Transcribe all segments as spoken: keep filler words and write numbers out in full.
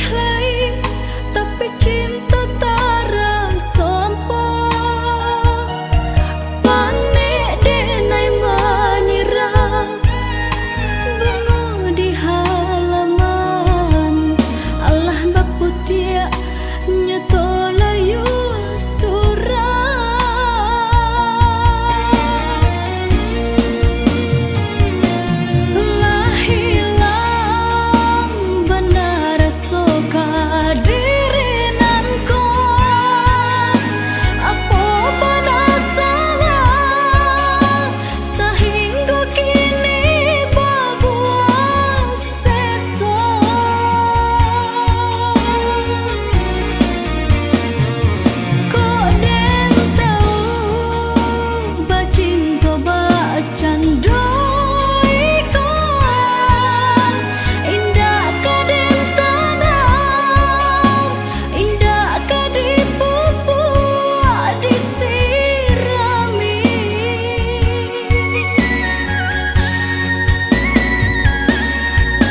lai, tapi cinto taraso ampo. Panek denai manyirang, bungo di halaman, alah baputiak nyato layua surang. Lah hilang bana raso ka diri nan ko. Apo bana salah sahinggo kini babuah seso. Kok den tau bacinto bak cando iko, indak ka den tanam, indak ka dipupuak disirami.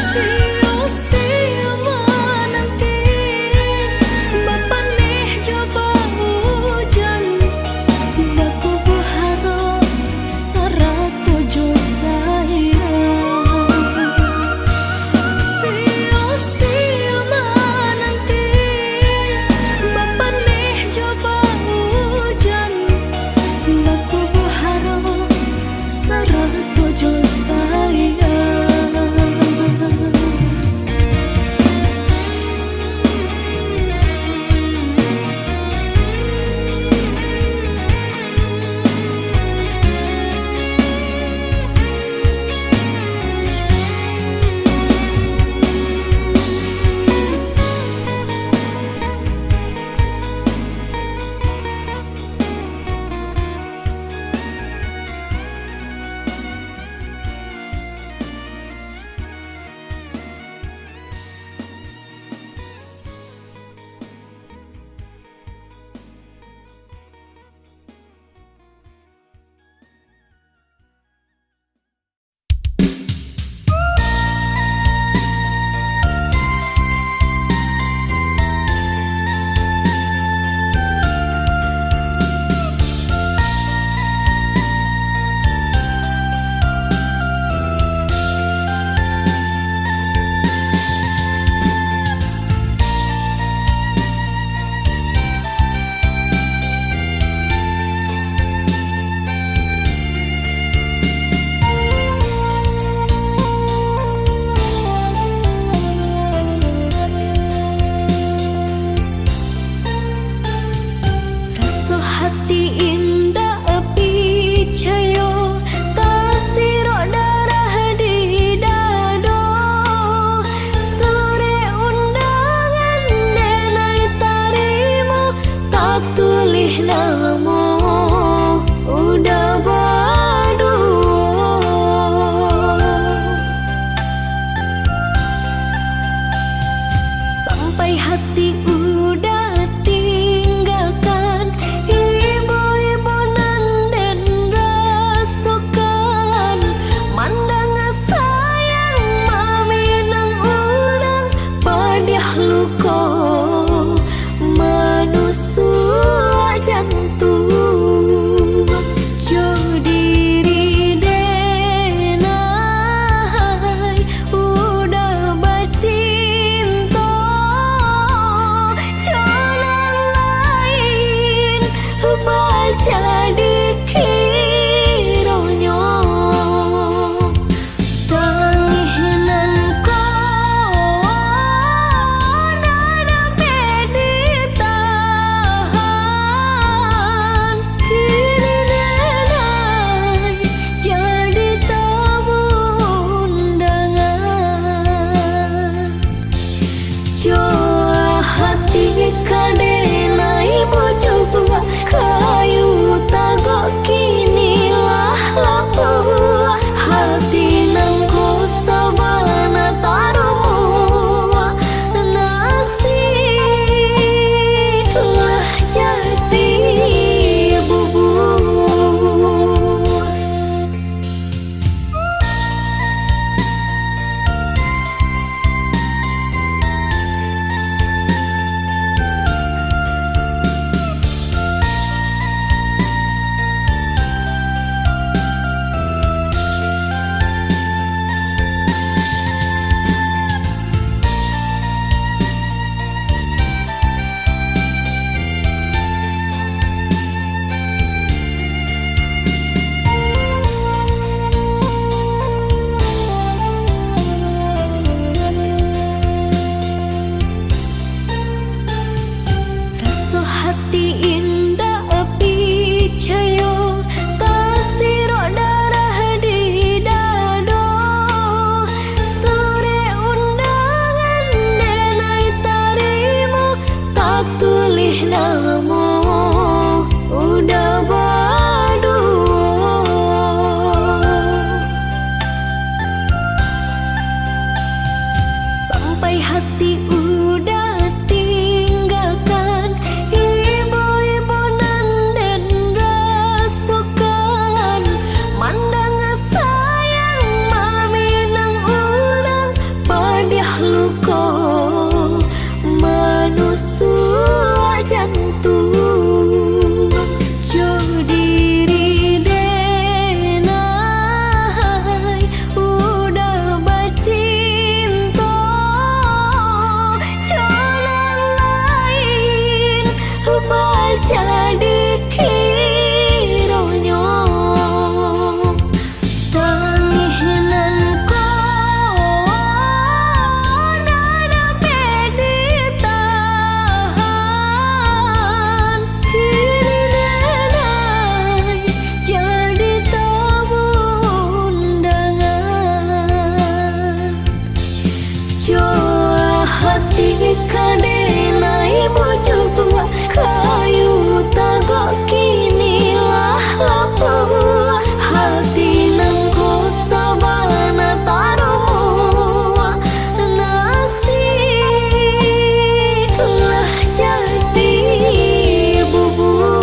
Sio-sio mananti, bapaneh jo baujan, bakubuah harok sarato jo sayang. Sio-sio mananti, bapaneh jo baujan, bakubuah harok sarato jo sayang. Raso hati indak picayo, tasirok darah di dado. Surek undangan denai tarimo, tatulih namo Uda baduo. Sampai hati Uda tinggakan, ibo-ibo nan den rasokan. Mandanga sayang maminang urang, padiah luko manusuak jantuang. Jo diri denai Uda bacinto, jo nan lain bajadi kironyo. Tangih nan ko ndak dapek ditahan, kini denai jadi tamu undangan. Jo hati ka denai bacubuak kayu Jadi kironyo tangih nan ko ndak dapek ditahan, kini denai jadi tabun dangan. Jua hati ka denai bacubuak, kayu tagak kini lah lapuak. Hati nan ko sabana tarumuak, nasi lah jadi bubur.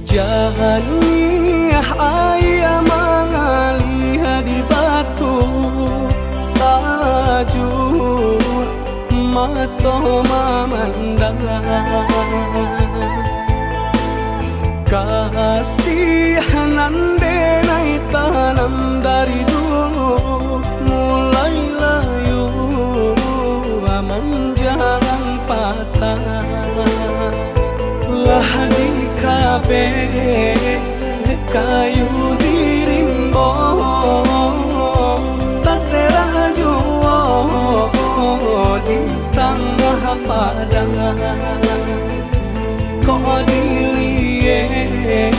Janiah aia mangalih di batu, sajuak mato mamandang. Kasih nan denai tanam dari dulu, mulai layu manjalang patang. Lah dikabek kayu di rimbo, taserah juo di tangah padang. Kok diliek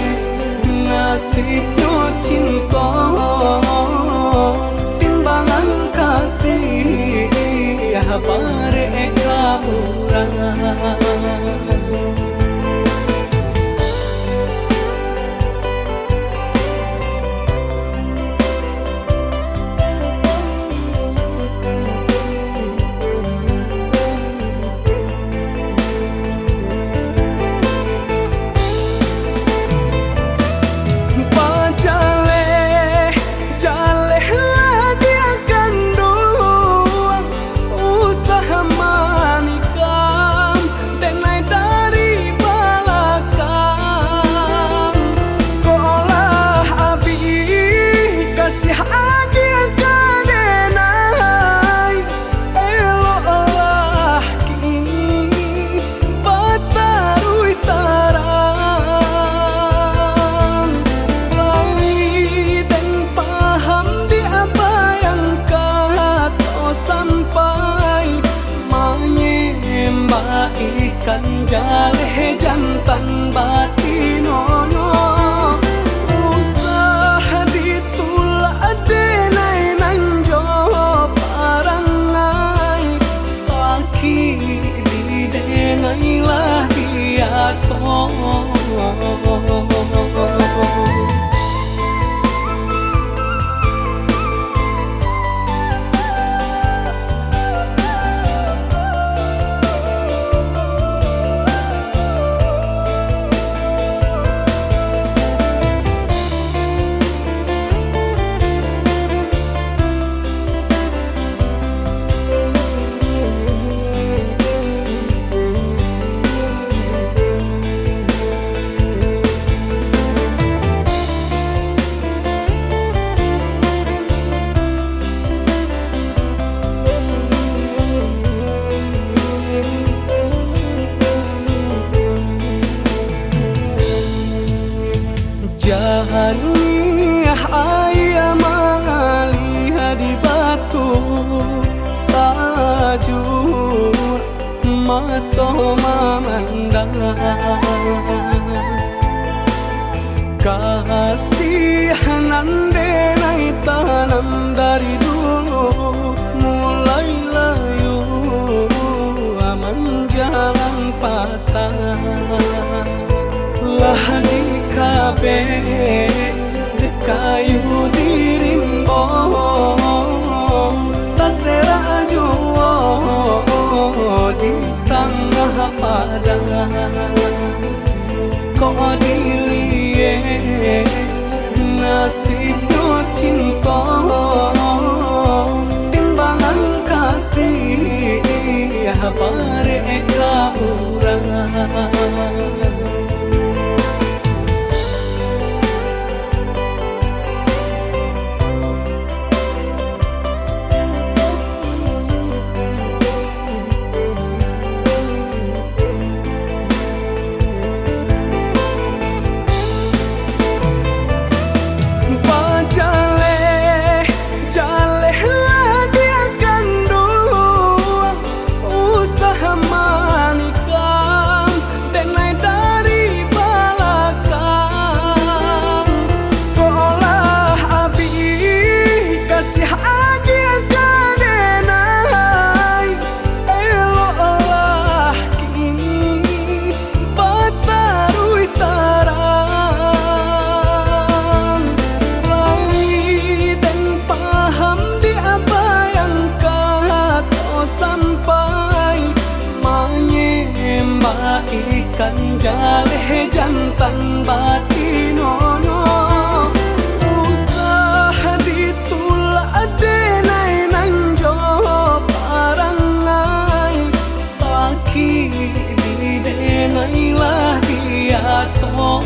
nasibnyo cinto, timbangan kasih barek ka urang. Bajaleh, jalehlah di kanduang, usah manikam denai dari balakang. Kok lah abih kasih adia ka denai, eloklah kini bataruih tarang. Lai den paham di apa yang kato sampai, manyembah ikan jaleh jantan batinonyo. Usah ditulak denai nan jo parangai, sakik di denai lah biaso. Tajun mato mamandang, kasih nan denai tanam dari dulu, mulai layu manjalang patang. Lah dikabek kayu di rimbo, taserak juo di tangah padang. Kok diliek nasibnyo cinto, timbangan kasih barek ka urang. Bajaleh, jaleh lah diak kanduang, usah manikam denai dari balakang. Kok lah abih kasih agiah ka denai, eloklah kini bataruih tarang. Lai den paham di apa yang kato sampai, manyembah ikan jaleh jantan batinonyo. Usah ditulak denai nan jo parangai, sakik di denai lah biaso.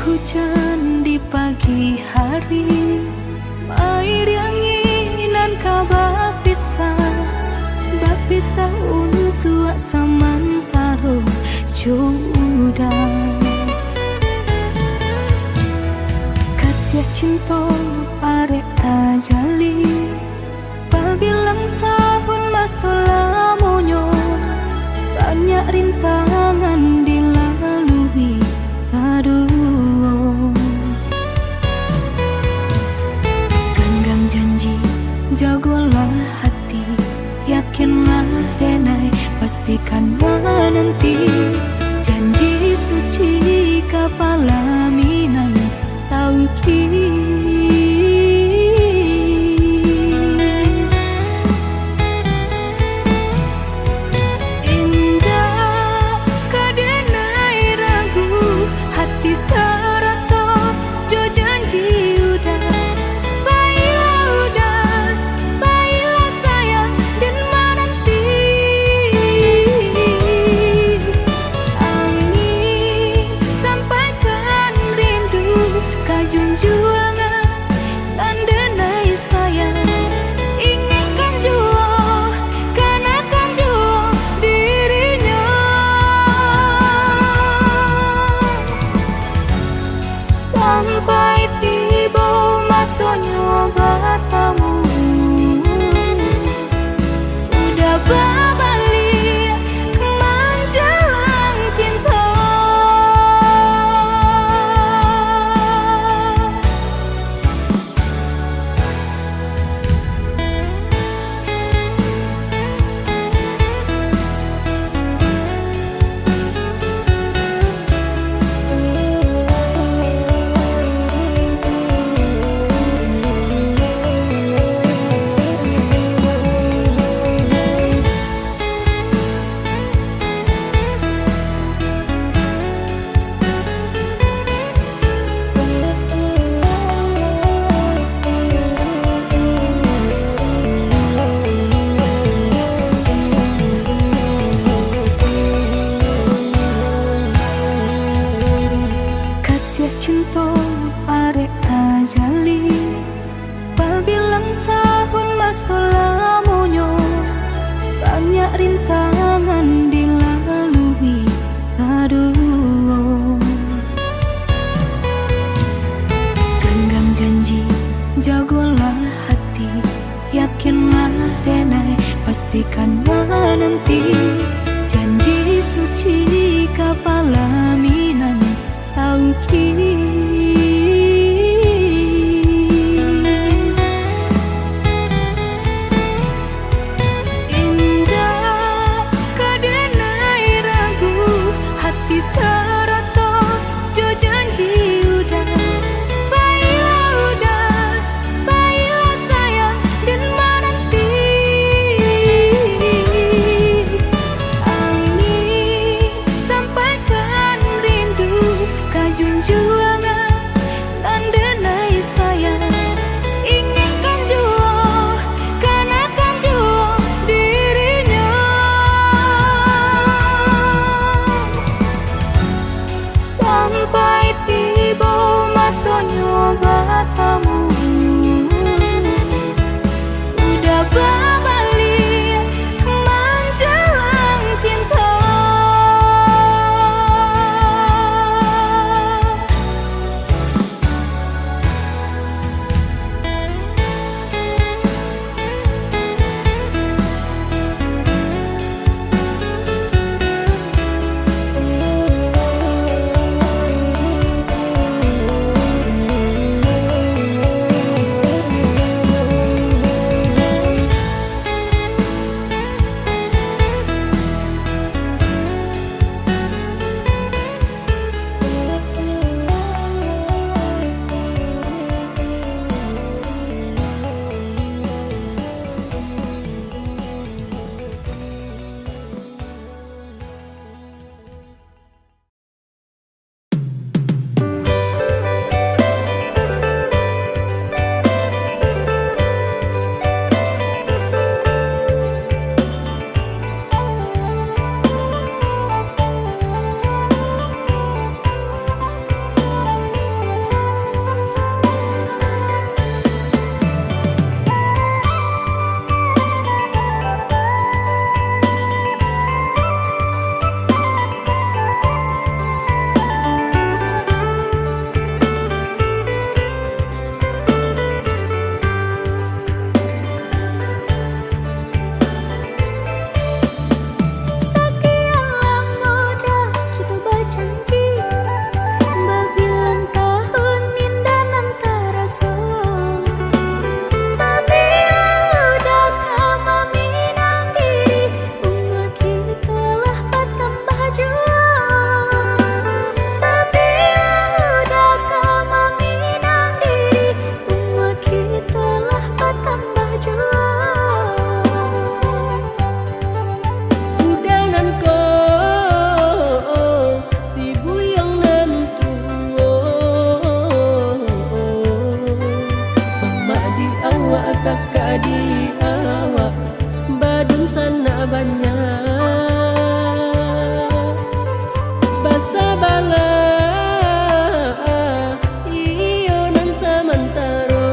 Hujan di pagi hari, mairiangi nan ka bapisah, bapisah untuak samantaro jo uda. Kasiah cinto arek tajali, babilang tahun maso lamonyo, banyak rintangan dilalui baduo. Ganggam janji, jagolah hati, yakinlah denai, pastikan mananti. Janji suci kapalaminan, tauki. Indak ka denai ragu, hati sarato jo janji uda. Bailah uda, bailah sayang, den mananti. Angin sampaikan rindu ka junjuangan nan denai sayang. Ingatkan juo, kanakan juo dirinyo. Sampai tibo masonyo batamu, uda babaliak manjalang cinto. Kasiah cinto arek tajali, babilang tahun maso lamonyo, banyak rintangan dilalui baduo. Ganggam janji, jagolah hati, yakinlah denai, pastikan mananti. Janji suci kapalaminan, tauki. Sabalah, iyo nan samantaro,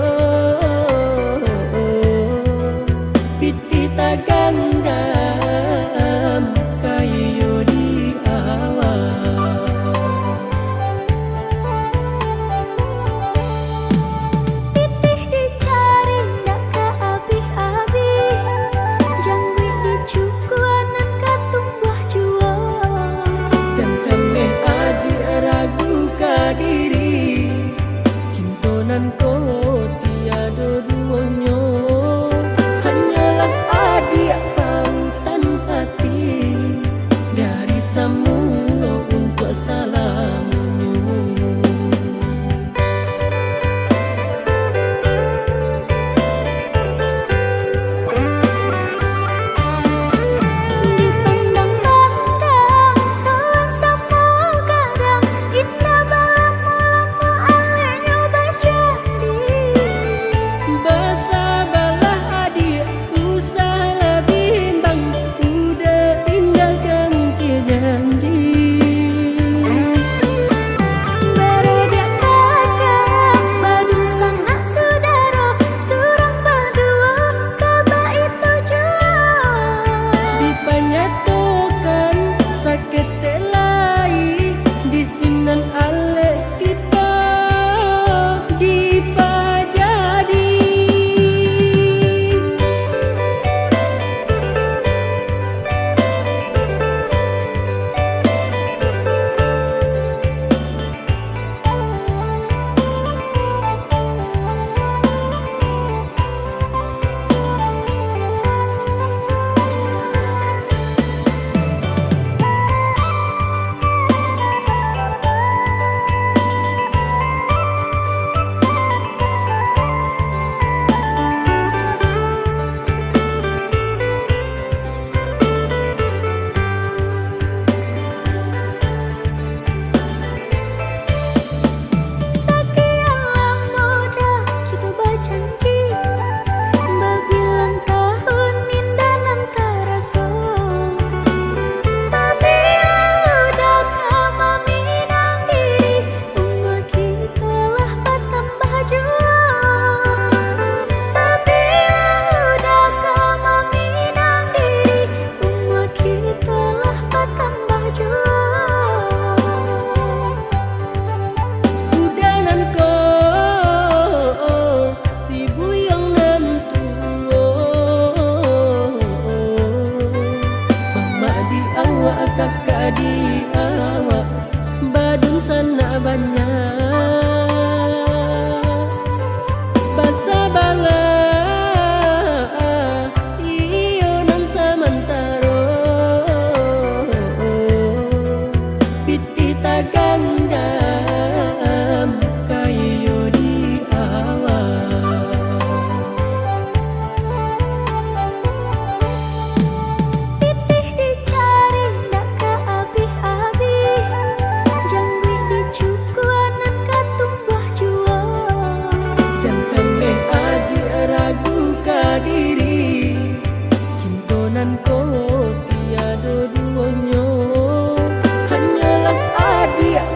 pitih taganggam, kayo di awak. Pitih dicari ndak ka abih-abih, jangguik dicukuan nan ka tumbuah juo. Jan cameh adiak ragu ka diri, cinto nan ko tiado duonyo. Hanyolah adiak pautan ati, dari samulo untuak salamonyo. Dipandang-pandang kawan samo gadang, indak balamo-lamo aleknyo bajadi. Basabalah adiak, usah lah bimbang, udah indak ka mungkin janji. Baradiak kakak, badunsanak sudaro, surang baduo, ka baitu juo. Dipanyatokan saketek lai, di sinan alek kito dipajadi. Sakian lamo dah kito bajanji, babilang tahun indak nan taraso. Pabila udah ka maminang diri, umua kito lah batambah juo. Pabila udah ka maminang diri, umua kito lah batambah juo. Udah nan ko, si buyuang nan tuo, mamak di awak, kakak di awak, badunsanak banyak. Basabalah, iyo nan samantaro, pitih taganggam, kayo di awak. Pitih dicari ndak ka abih-abih, jangguik dicukuan nan ka tumbuah juo. Jan cameh adiak ragu ka diri, cinto nan ko tiado duonyo. Hanyolah adiak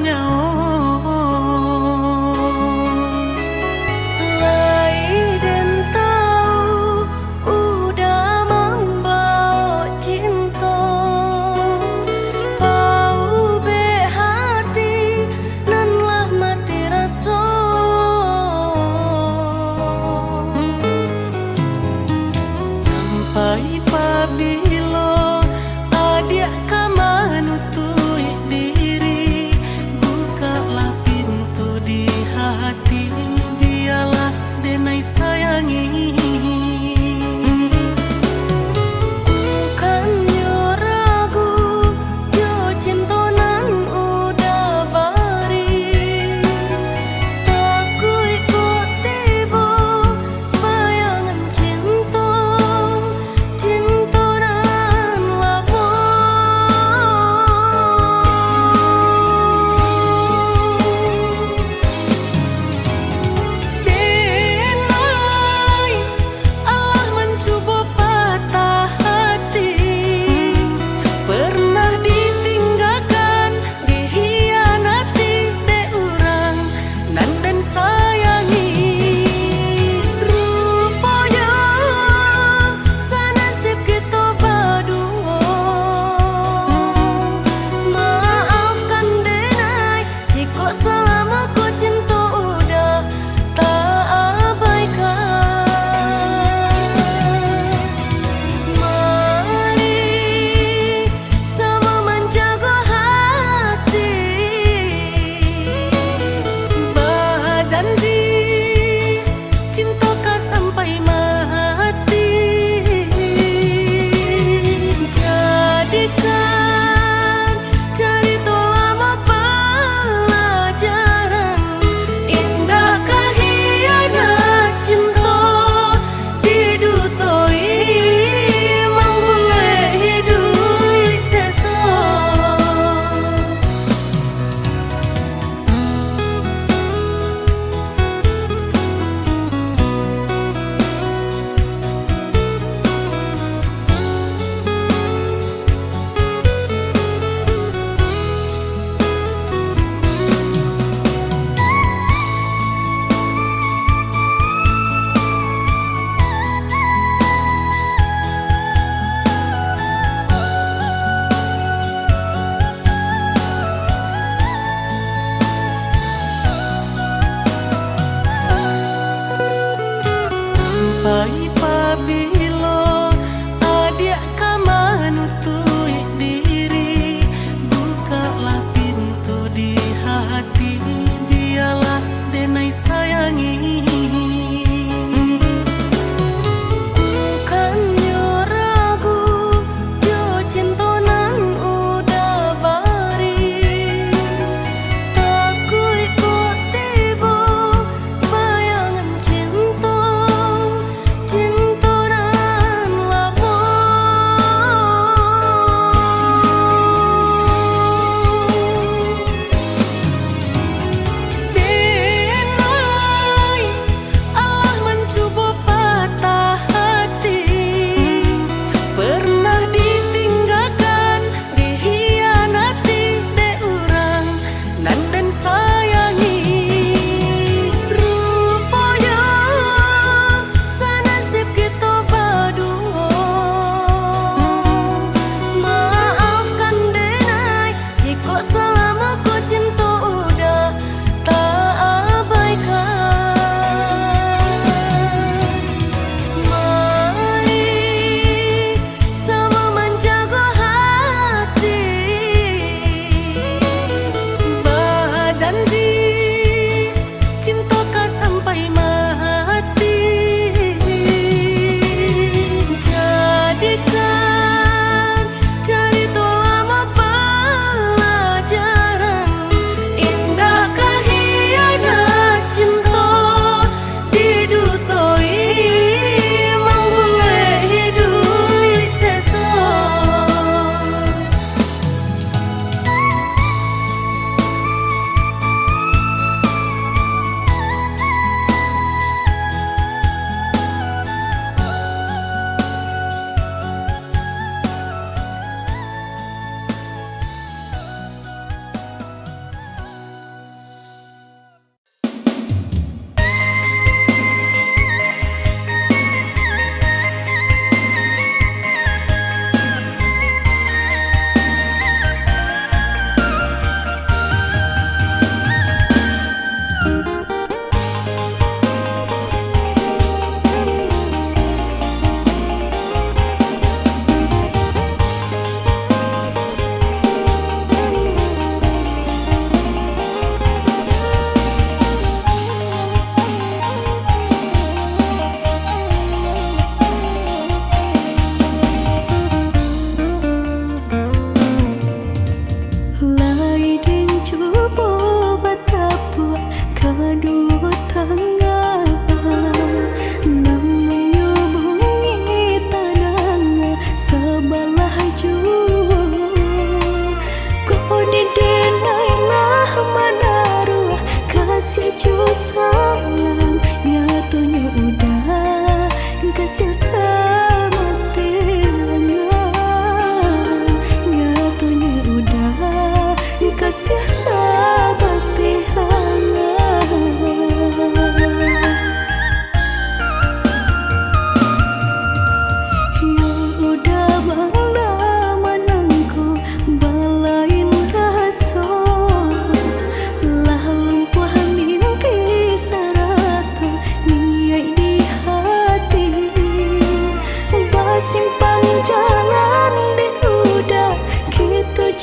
nyawo. Lai den tawu uda mambawok cinto, paubek hati nan lah mati raso. Sampai pabilo adiak ka manutuik diri, bu-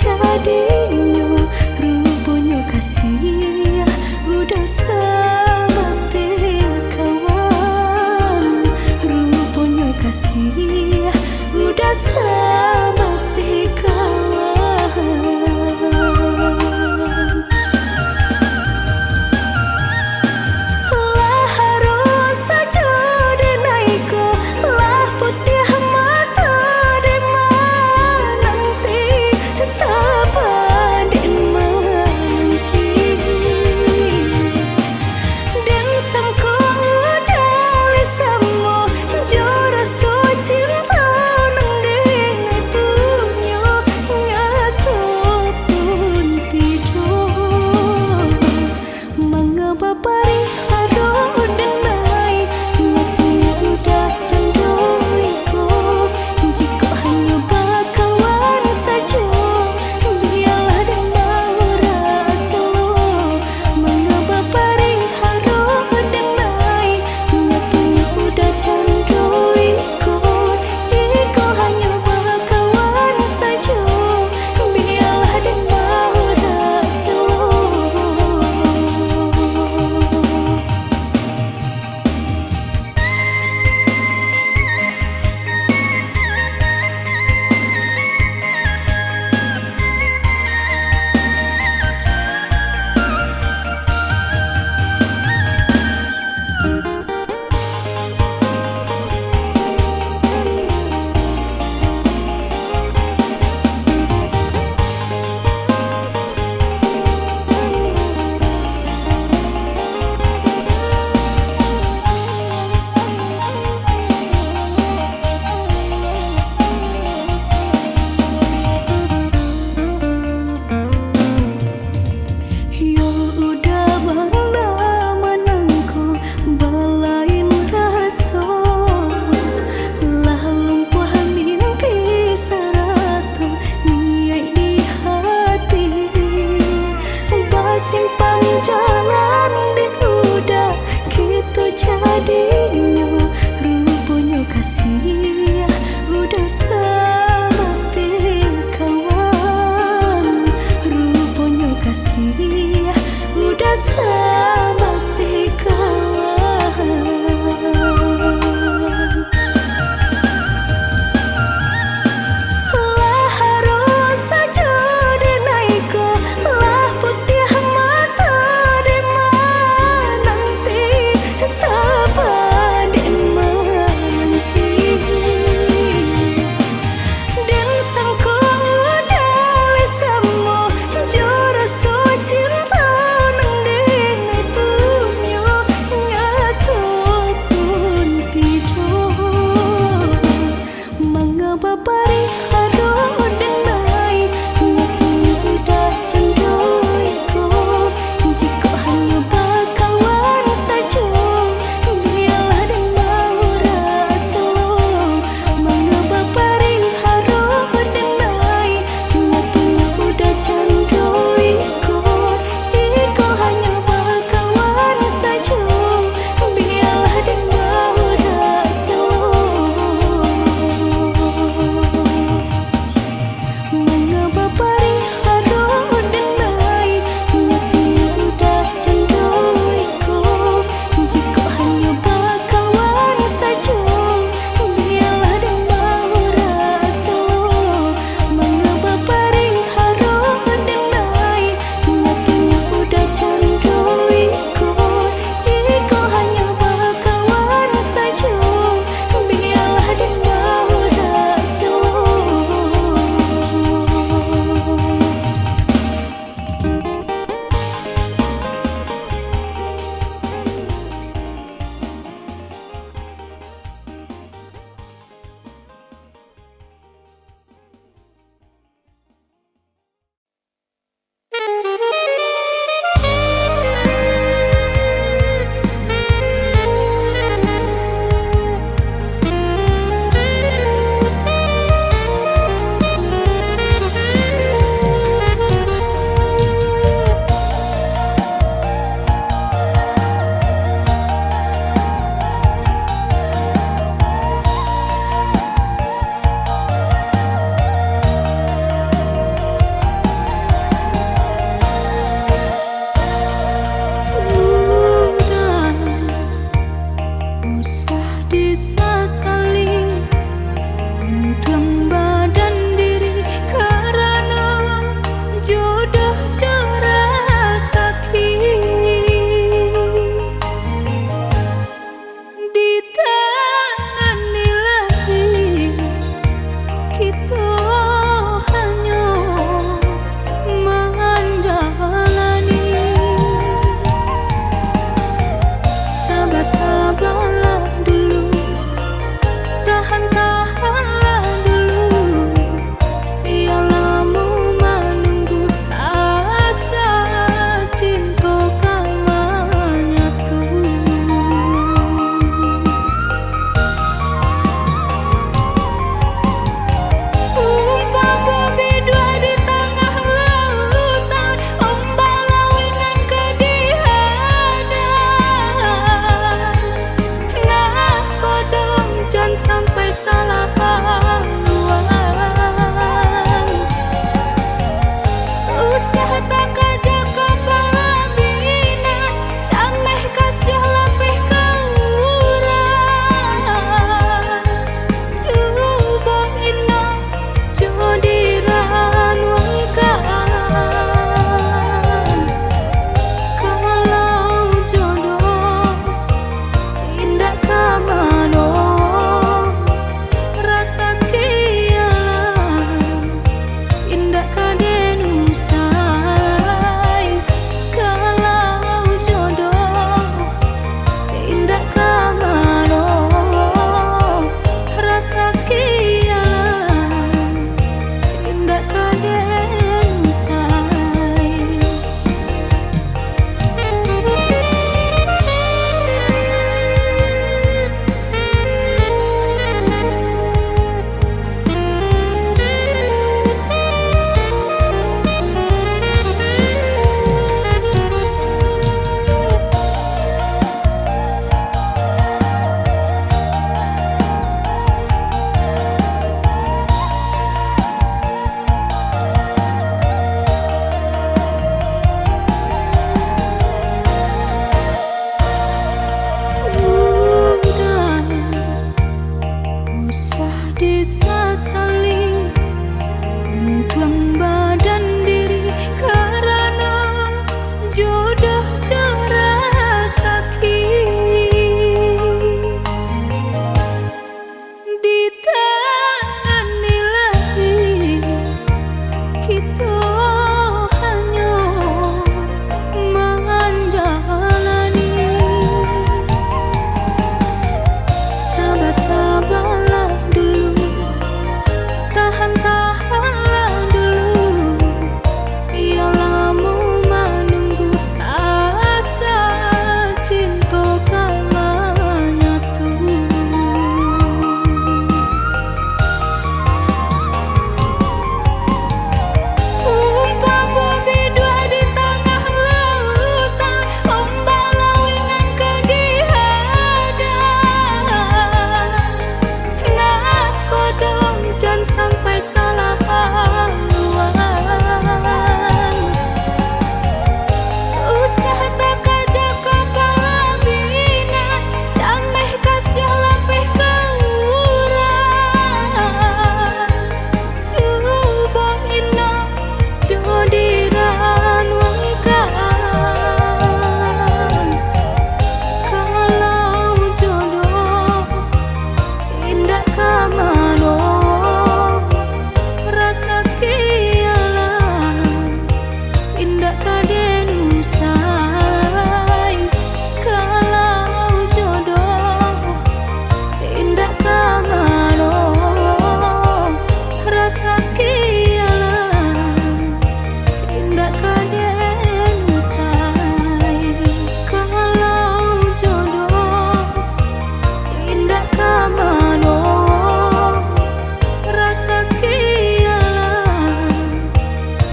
Jadinyo, ruponyo kasih udah samapeh kawan. Ruponyo kasih udah samapeh kawan. Lah haruih sajo dek naiko, lah putiah mato dek mananti, sapa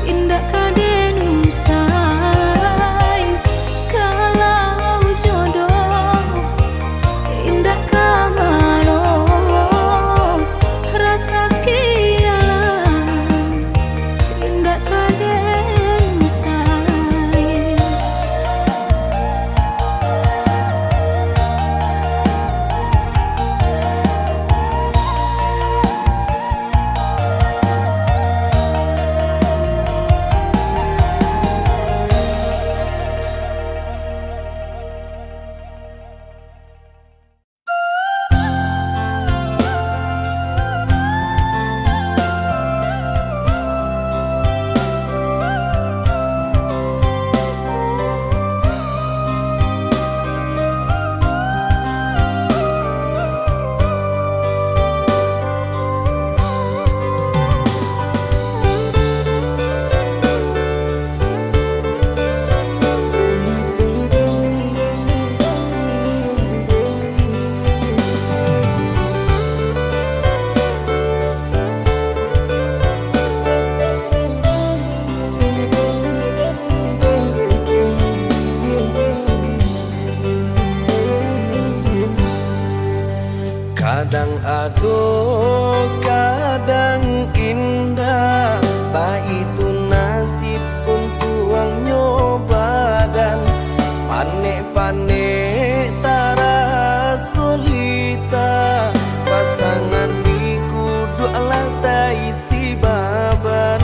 Indak ka den usai, kalau jodoh indak ka malo, rasaki alam indak ka den usai. Kadang ado, kadang indak, baitu nasib untuangnyo badan. Panek-panek taraso lita, pasangan dikuduak lah taisi baban.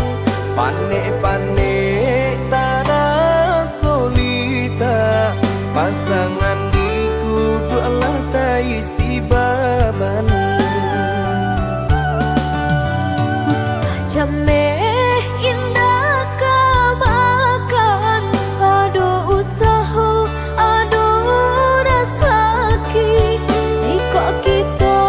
Panek-panek taraso lita, pasangan dikuduak lah taisi baban. Usah jameh indak ka makan, ado usaho, ado rasaki. Jikok kito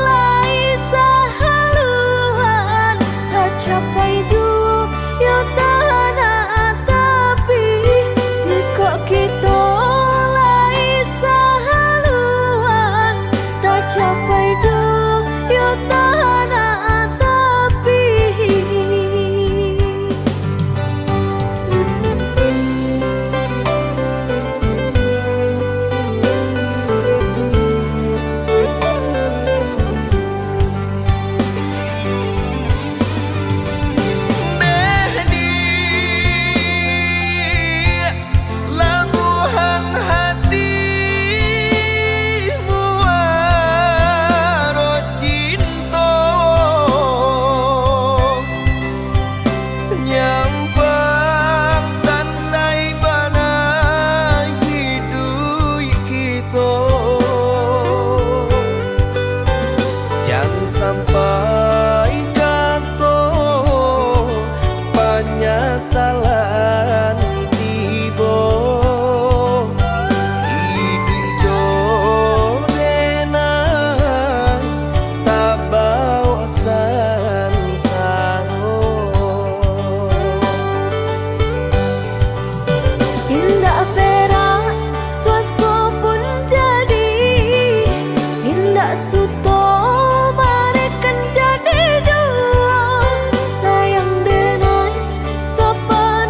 lai sahaluan, tacapai juo yo tanah tapi. Jikok kito lai sahaluan, tacapai juo yo tanah tapi. Beh di labuahan hati muaro cinto, nyampang sansai bana hiduik kito. Jan sampai kato panyasalan tibo. Iduik jo denai tabaok sansaro. Indak perak suaso pun jadi, indak suto marekan jadi juo. Sayang denai sapan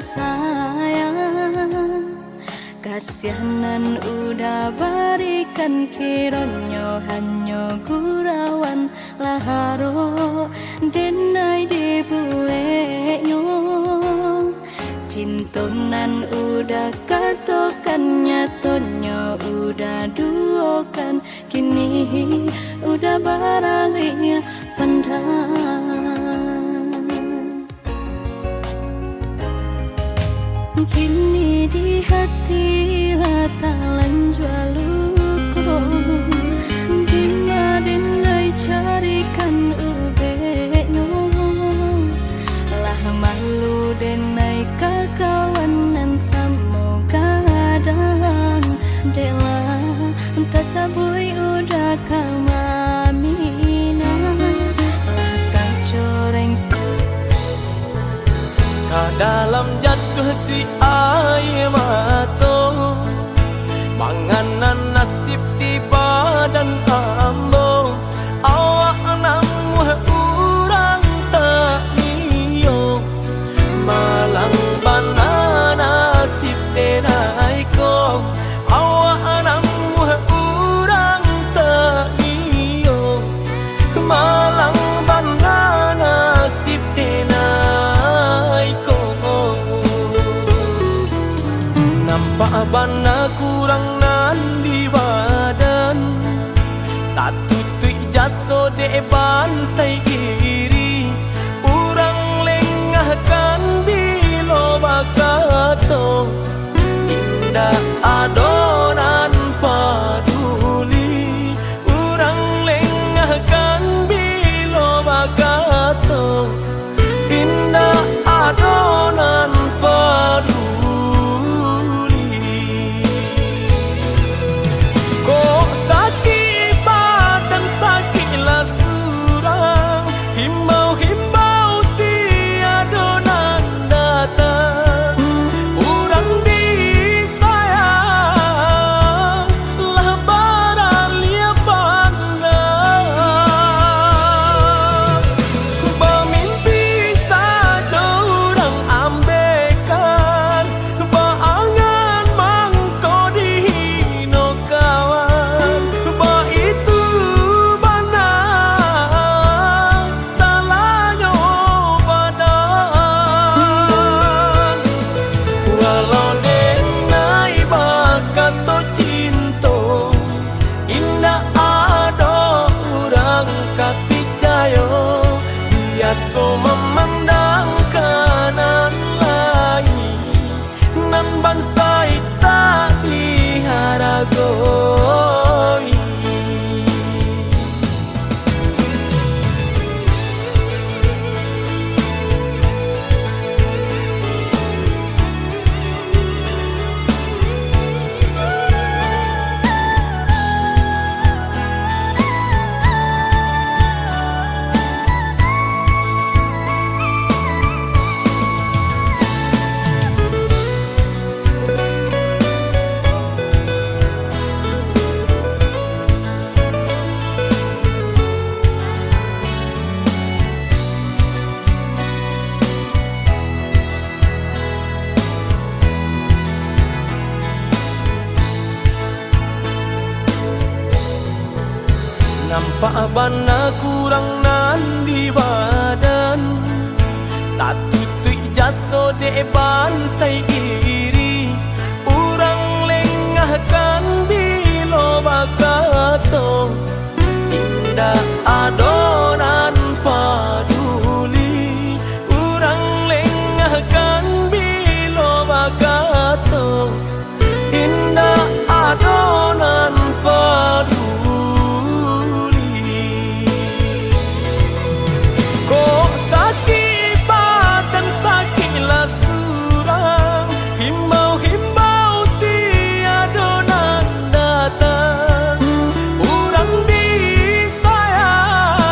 Sayang, kasiah nan Uda barikan, kironyo hanyo gurauan, lah harok denai dibueknyo. Cinto nan Uda katokan, nyatonyo Uda duokan, kini Uda baralih pandang. Kini di hati lah talanjua luko, dima den lai carikan ubeknyo. Lah malu den ai kakawanan samo gadang, dek lah tasabuik Uda ka maminang, lah tacoreng. Ka dalam jatuah si aia mato, mangana nasib di badan ambo, awak namuah urang tak nio. Malang bana nasib denai ko, awak namuah urang tak nio. Malang bana nasib denai ko. Nampak bana kurang nan di badan, tatutuik jaso dek bansai iri. Urang lengahkan bilo bakato, indak ado nan paduli. Urang lengahkan bilo bakato, indak ado nan paduli. Kok sakik badan, sakiklah surang, himbau-himbau tiado nan datang. Urang disayang lah baraliah pandang. Bamimpi sajo urang ambekan, baangan mangko dihino kawan. Baitu bana salahnyo badan. Walau denai bakato cinto, indak ado urang ka picayo. Biaso mamandang ka nan lain, nan bansai tak diharagoi. Nampak bana kurang nan di badan, tatutuik jaso dek bansai iri. Urang lengahkan bilo bakato, indak ado nan paduli. Urang lengahkan bilo bakato, indak ado nan paduli. Kok sakik badan, sakiklah surang, himbau-himbau tiado nan datang. Urang disayang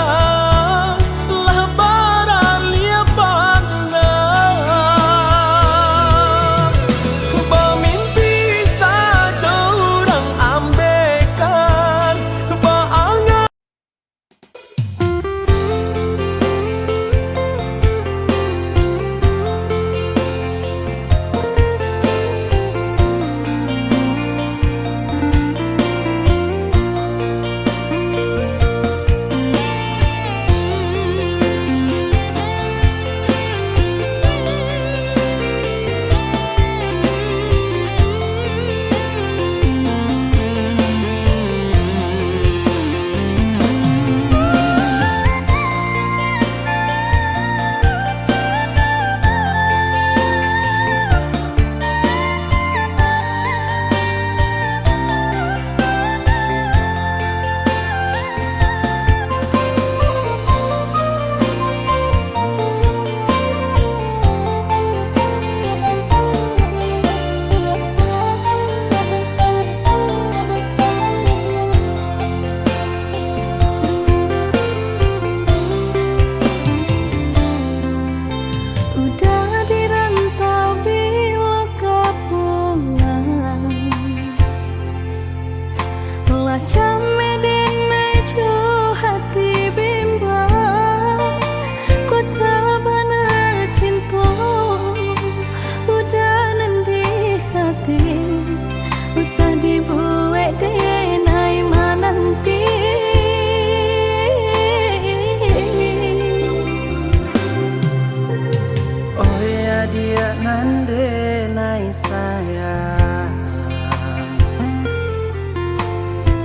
sayang.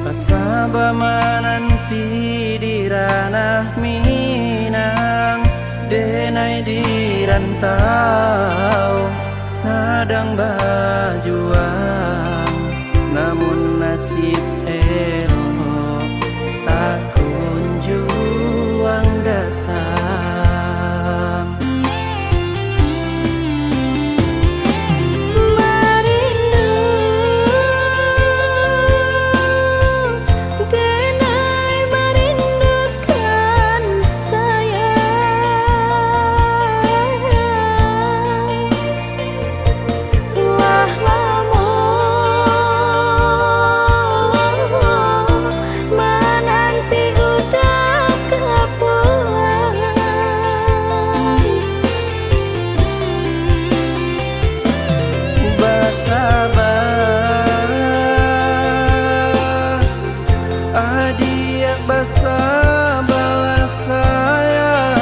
Asa bamananti di ranah Minang, denai di rantau sadang bajuang, namun nasib elok tak kunjuang datang. Marindu, denai marindukan sayang. Lah lamo mananti uda ka pulang. Basaba, adiak basabalah sayang.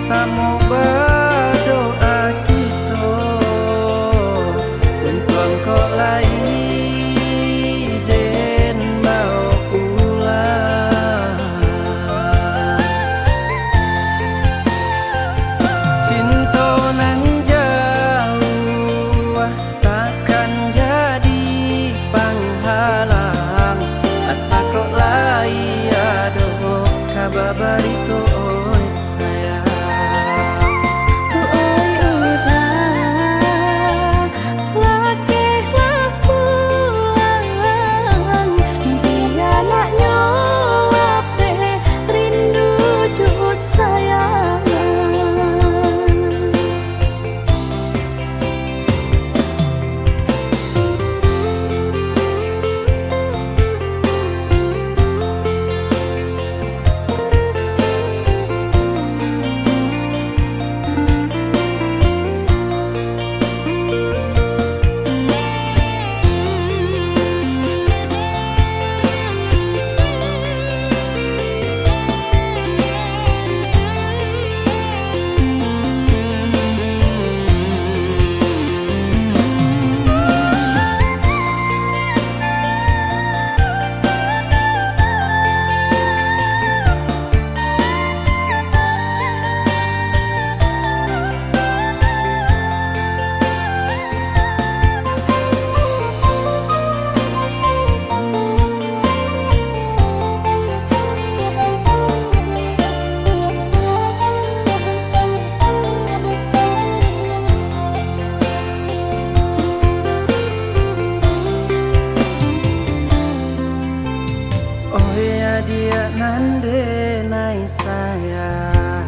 Samo badoa kito, untuang kok lai den bao pulang. Cinto nan jauah takkan jadi panghalang, asa kok lai ado ka babari ko, oi sayang. Oi uda, lakehlah pulang, bia naknyo lapeh rindu jo sayang. Oi adiak nan denai sayang,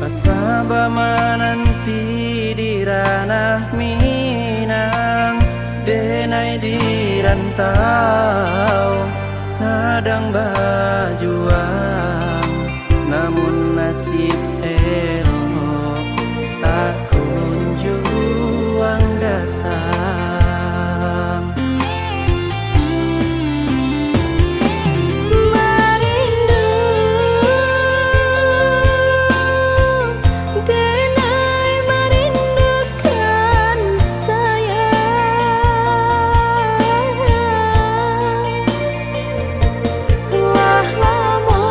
asa bamananti di ranah Minang, denai di rantau sadang bajuang, namun nasib elok tak kunjuang datang. Marindu, denai marindukan sayang. Lah lamo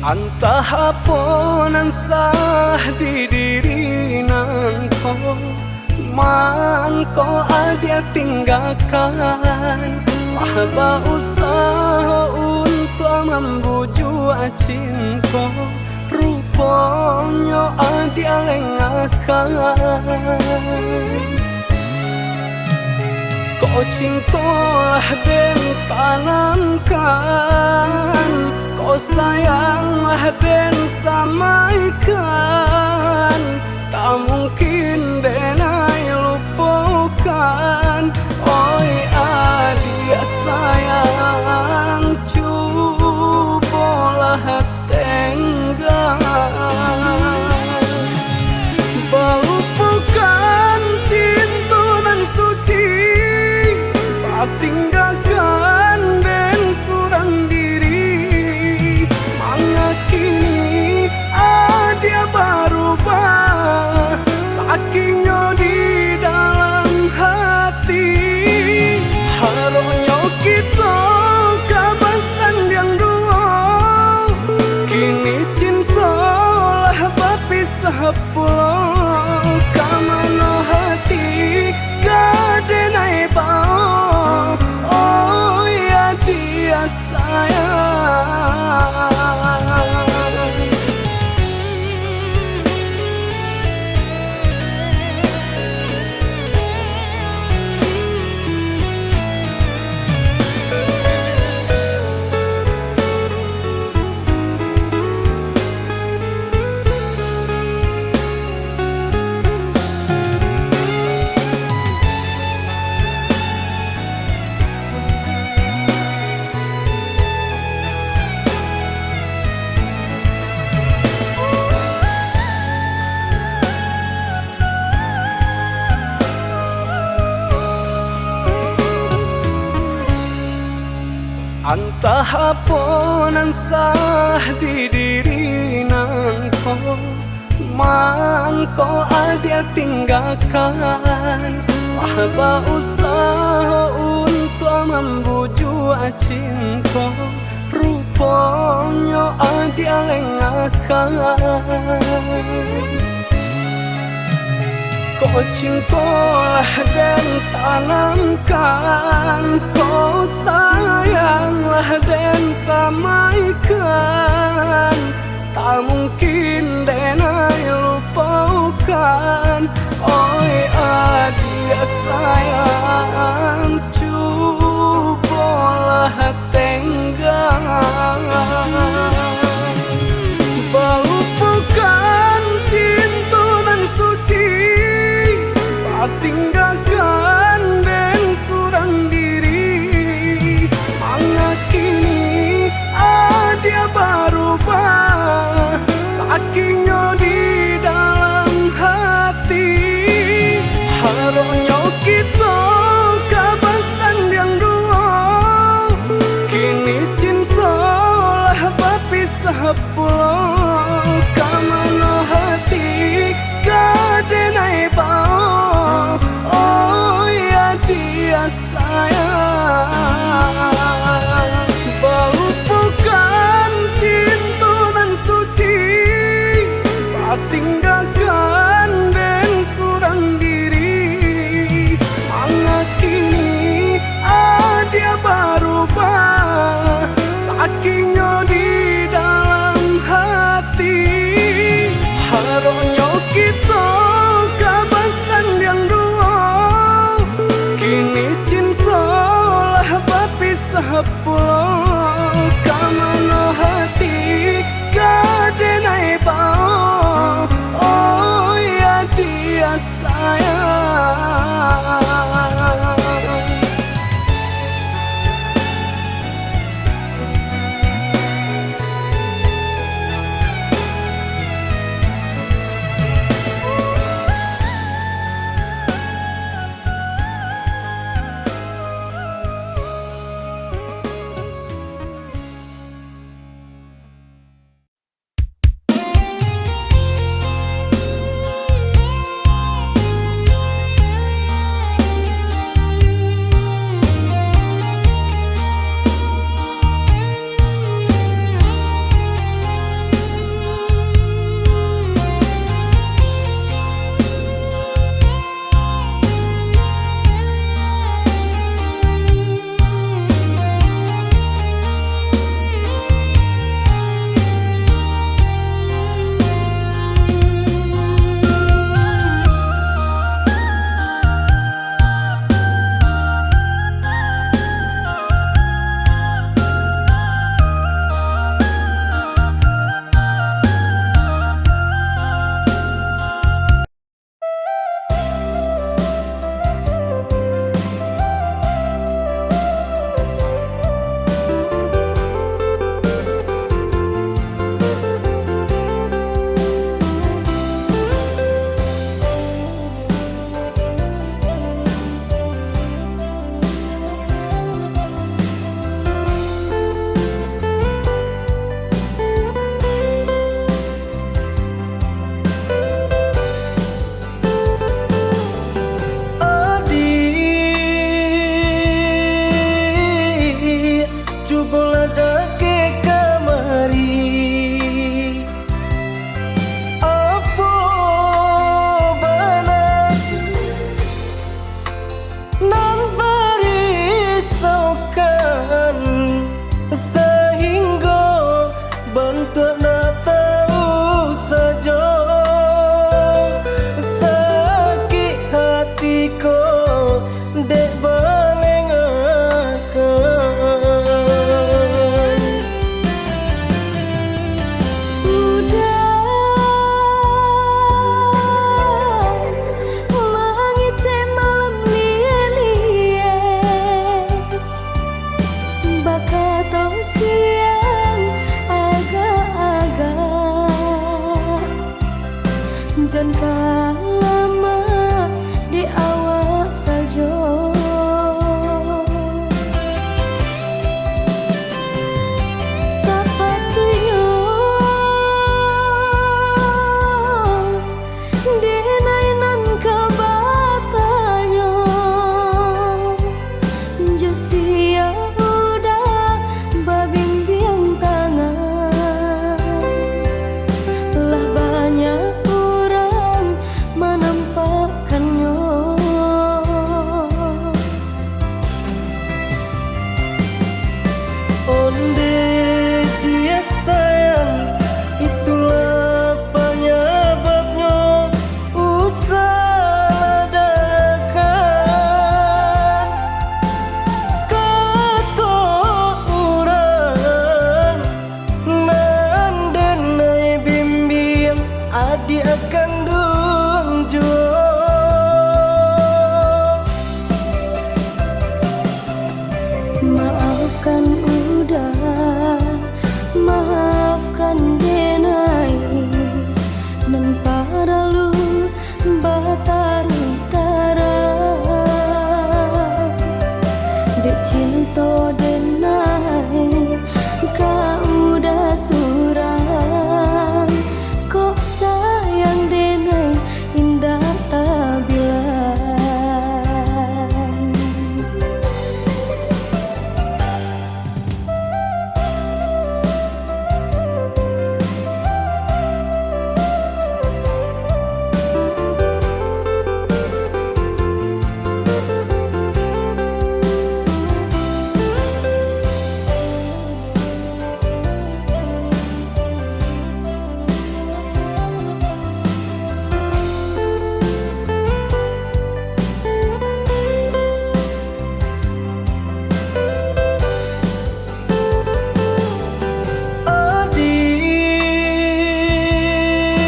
Antah apo nan salah di diri nangko, mangko adiak tinggakan. Lah bausaho untuak mambujuak cinto, ruponyo adiak lengakan. Ko cinto lah den tanamkan, ko sayang lah den samaikan, tak mungkin den ai lupokan. Oi adiak sayang, cubolah tenggang. Balupokan cinto nan suci, batinggakan den surang diri. Mangakini adiak barubah, sakinyo di dalam hati. Haronyo kito ka basandiang duo, kini cinto lah bapisah pulo. Ka mano hati ka den ai bao, oi adiak sayang. Antah apo nan salah di diri nangko, mangko adiak tinggakan. Lah bausaho untuak mambujuak cinto, ruponyo adiak lengakan. Ko cinto lah den tanamkan, ko sayang lah den samaikan, tak mungkin den ai lupokan. Oi adiak sayang, cubolah tenggang. Balupokan cinto nan suci, batinggakan den surang diri. Mangakini adiak barubah, sakinyo di dalam hati. Haronyo kito ka basandiang duo, kini cinto lah bapisah pulo. Ka mano hati ka den ai bao, oi adiak sayang. Balupokan cinto nan suci, batinggakan den surang diri. Mangakini adiak barubah, sakinyo di dalam hati. Haronyo kito ka basandiang duo, kini cinto lah bapisah pulo. Ka mano hati ka den ai bao, oi adiak sayang. Untuak nak tahu sajo, sakik hati ko dek balengakan. Udah mangecek malam lie-lie, bakato siang agak-agak, jan ka lamo dek awak sajo. Sapatuiknyo denai nan ka batanyo, jo sia Uda babimbiang tangan. Lah banyak urang manampakkannyo. Ondeh, dia sayang, itulah panyababnyo usah lah dahkan. Kato urang nan denai bimbiang, adiak kanduang juo. Maafkan Uda, maafkan denai, nan paralu bataruih tarang. Dek cinto denai ka Uda surang, kok sayang denai indak tabilang.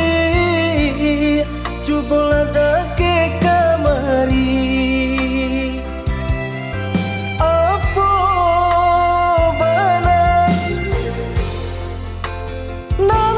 Adiak, cubolah dakek kamari. Apo bana nan